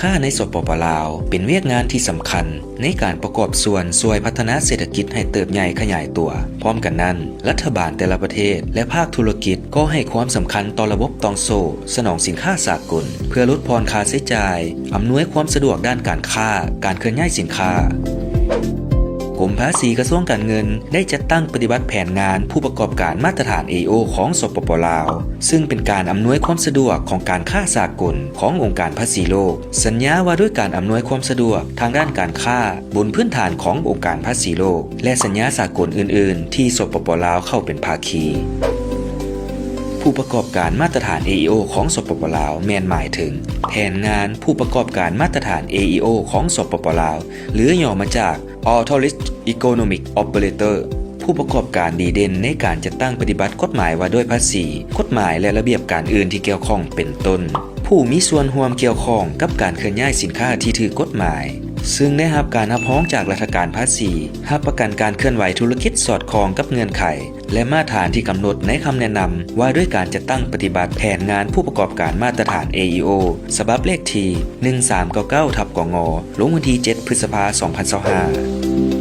ຄ້າໃນ ສປປ ລາວ ເປັນວຽກງານທີ່ສຳຄັນໃນການປະກອບສ່ວນຊ່ວຍພັດທະນາເສດຖະກິດໃຫ້ເຕີບໃຫຍ່ຂະຫຍາຍຕົວ. ພ້ອມກັນນັ້ນ, ລັດຖະບານແຕ່ລະປະເທດ ແລະ ພາກທຸລະກິດກໍໃຫ້ຄວາມສຳຄັນຕໍ່ລະບົບຕ່ອງໂສ້ສະໜອງສິນຄ້າສາກົນ ເພື່ອຫຼຸດຜ່ອນຄ່າໃຊ້ຈ່າຍ, ອຳນວຍຄວາມສະດວກດ້ານການຄ້າ, ການເຄື່ອນຍ້າຍສິນຄ້າ. ກົມພາສີກະຊວງການເງິນໄດ້ຈັດຕັ້ງປະຕິບັດແຜນງານຜູ້ປະກອບການມາດຕະຖານ ເອ ອີ ໂອ ຂອງ ສປປ ລາວ ຊຶ່ງເປັນການອຳນວຍຄວາມສະດວກຂອງການຄ້າສາກົນຂອງອົງການພາສີໂລກ, ສັນຍາວ່າດ້ວຍການອຳນວຍຄວາມສະດວກທາງດ້ານການຄ້າບົນພື້ນຖານຂອງອົງການພາສີໂລກ ແລະ ສັນຍາສາກົນອື່ນໆທີ່ ສປປ ລາວ ເຂົ້າເປັນພາຄີ. ຜູ້ປະກອບການມາດຕະຖານ ເອ ອີ ໂອ ຂອງ ສປປ ລາວ ແມ່ນໝາຍເຖິງ ແຜນງານຜູ້ປະກອບການມາດຕະຖານ ເອ ອີ ໂອ ຂອງ ສປປ ລາວ ຫຼື ຫຍໍ້ມາຈາກ Authorized Economic Operator ຜູ້ປະກອບການດີເດັ່ນໃນການຈັດຕັ້ງປະຕິບັດກົດໝາຍວ່າດ້ວຍພາສີ, ກົດໝາຍ ແລະ ລະບຽບການອື່ນທີ່ກ່ຽວຂ້ອງ ເປັນຕົ້ນ ຜູ້ມີສ່ວນຮ່ວມກ່ຽວຂ້ອງກັບການເຄື່ອນຍ້າຍສິນຄ້າທີ່ຖືກກົດໝາຍ, ຊຶ່ງໄດ້ຮັບການຮັບຮອງຈາກລັດຖະການພາສີ, ຮັບປະກັນການເຄື່ອນໄຫວທຸລະກິດສອດຄ່ອງກັບເງື່ອນໄຂ ແລະ ມາດຖານທີ່ກຳນົດໃນຄຳແນະນຳວ່າດ້ວຍການຈັດຕັ້ງປະຕິບັດແຜນງານຜູ້ປະກອບການມາດຕະຖານ ເອ ອີ ໂອ ສະບັບເລກທີ ໜຶ່ງສາມເກົ້າເກົ້າ ທັບ ກງ ລົງວັນທີ ເຈັດ ພຶດສະພາ ສອງພັນຊາວຫ້າ.